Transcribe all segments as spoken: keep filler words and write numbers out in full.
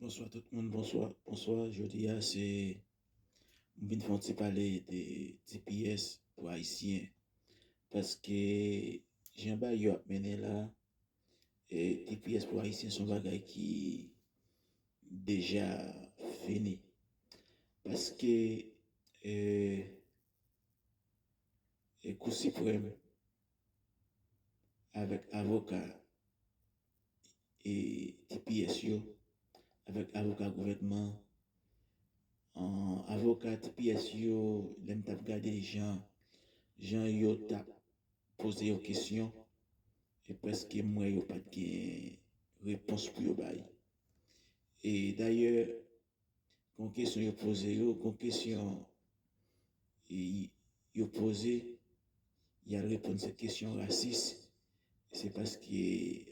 Bonswa tout moun, bonswa, bonswa. Jodi a se, m vin fè yon ti pale de T P S pou Ayisyen. Paske jan bagay yo ap mennen la, e, T P S pou Ayisyen se yon bagay ki deja fini. Paske, e, e Kou Siprèm avèk avoka e T P S yo, avèk avoka gouvènman, an, avoka T P S yo, lè m t ap gade jan, jan yo t ap poze yo kesyon, e prèske m wè yo pa t gen repons pou yo bay. E dayè, gon kesyon yo poze yo, gon kesyon e, yo poze, y al reponn se kesyon rasis. Se paske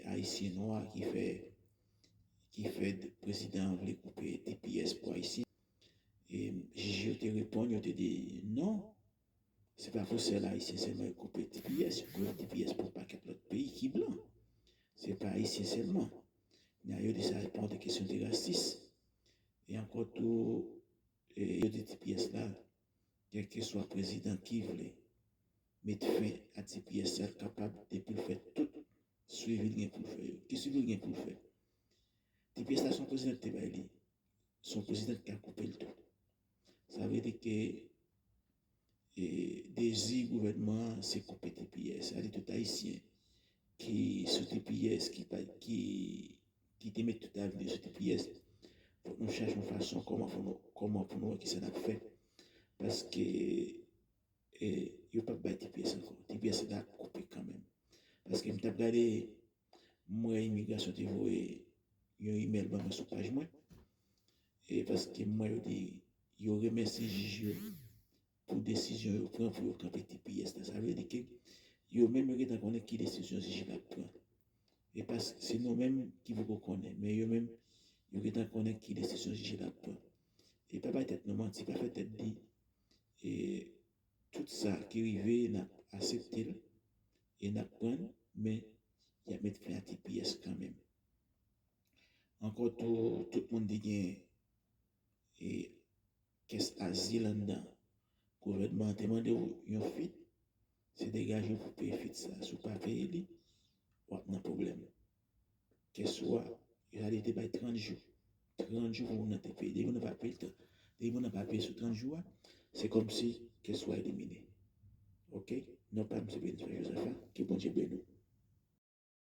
Ayisyen nwa ki fè, ki fè prezidan an vle koupe T P S pou Ayisyen. E jij yo te reponn, yo te di non, se pa pou sèl Ayisyen sèlman yo koupe T P S, yo koupe T P S pou yon pakèt lòt peyi ki blan. Se pa Ayisyen sèlman. Nan yo di sa pa yon kesyon de rasis. E ankò tou, e, yo di T P S la, kèlkeswa prezidan ki vle met fen a T P S la, l kapab depi l fè tout swivi l gen pou l fè yo. Ki swivi l gen pou l fè? T P S la se yon prezidan ki te bay li. Se yon prezidan ki ka koupe l tou. Sa vle di ke e, dezi gouvènman an se koupe T P S. Sa vle di tout Ayisyen ki sou T P S, ki pa, ki, ki te met tout avni yo sou T P S, fòk nou chache yon fason kòman pou nou, kòman pou nou wè kisa n ap fè. Paske, e, yo p ap bay T P S ankò. T P S la ap koupe kanmenm. Paske m t ap gade, m wè imigrasyon te voye yon imèl ban mwen sou paj mwen. E paske m wè yo di, yo remèsye jij yo pou desizyon yo pran pou yo kanpe T P S la. Sa vle di ke yo menm yo gentan konnen ki desizyon jij la ap pran. E pa se nou menm ki poko konnen, men yo menm yo gentan konnen ki desizyon jij la ap pran. E pa bay tèt nou manti, pa fè tèt di, e, tout sa ki rive, n ap aksepte l e n ap pran l, men y ap met fen a T P S kanmenm. Ankò tou, tout moun te gen, e, kès azil anndan. Gouvènman an te mande w yon fit, se degaje w pou peye fit sa. Si w pa peye li, w ap nan pwoblèm. Kès ou a, yo ta dwe te bay trant jou. Trant jou pou moun nan te peye. Depi moun nan pa peye, depi moun nan pa peye sou trant jou a, se kòmsi kès ou a elimine. Oke? Non pa m se Benicio Joseph la, ke Bondye beni w.